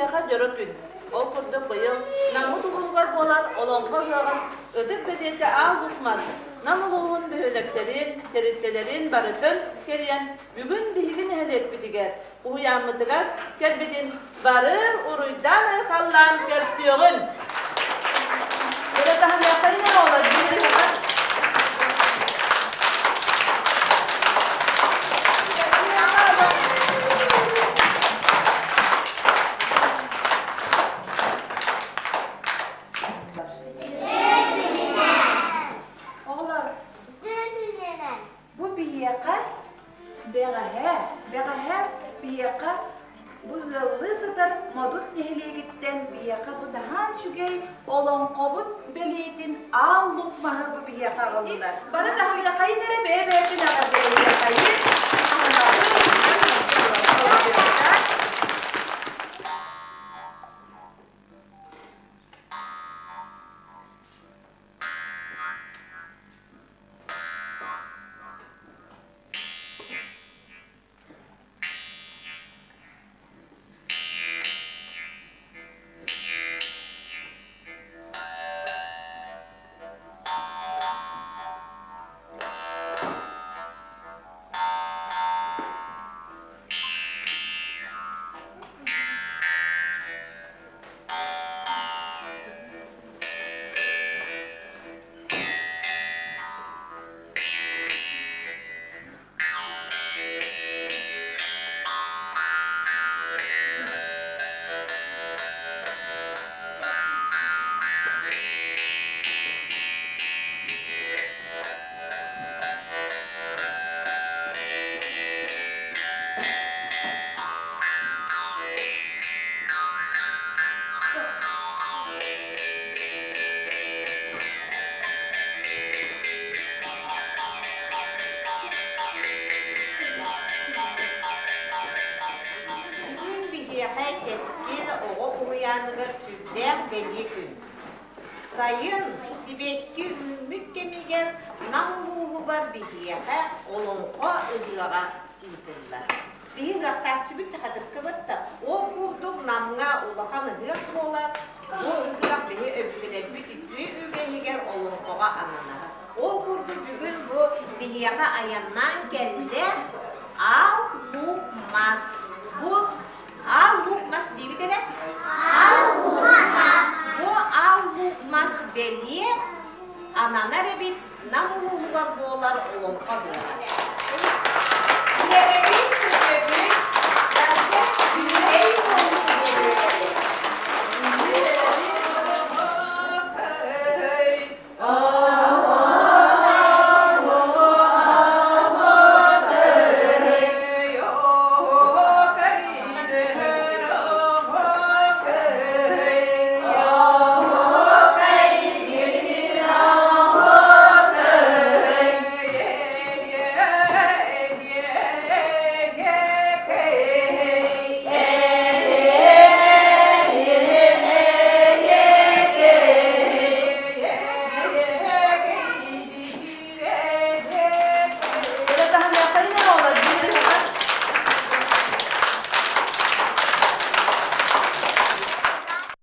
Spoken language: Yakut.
биһиэхэ дьоро күн. Ол курдук быйыл Наммыт улууһугар буолар Олоҥхо ыһыаҕын ытык бэлиэтэ Аал Луук Мас Нам улууһун бөһүөлэктэрин, тэрилтэлэрин барытын кэрийэн бүгүн биһиги нэһилиэкпитигэр, уһуйааммытыгар кэлбитин бары уруйдаан-айхаллаан көрсүөҕүн! Өрө таһыныаххайын эрэ оҕолор биир Оҕолор, бу биһиэхэ бэҕэһээ, бэҕэһээ биһиэхэ бу ыаллыы сытар Модут нэһилиэгиттэн биһиэхэ бу наһаа үчүгэй олоҥхобут бэлиэтин аал лук маһы бу биһиэхэ аҕаллылар. Бары таһымыахайын эрэ бэйэ-бэйэтин эҕэрдэлэһиэхэйин, Бүгүн биһиэхэ Кэскил оҕо уһуйааныгар сүрдээх бэлиэ күн. Сайын сибэкки үүммүт кэмигэр Нам улууһугар биһиэхэ Олоҥхо ыһыаҕа ыытыллар. Биһи ыһыахтааччыбыт Чахадыккыбыт да ол курдук Намҥа улахан ыһыах буолар. Бу ыһыах биһи өбүгэлэрбит үтүө үгэһигэр олоҥхоҕо ананар. Ол курдук бүгүн бу биһиэхэ айаннаан кэллэ.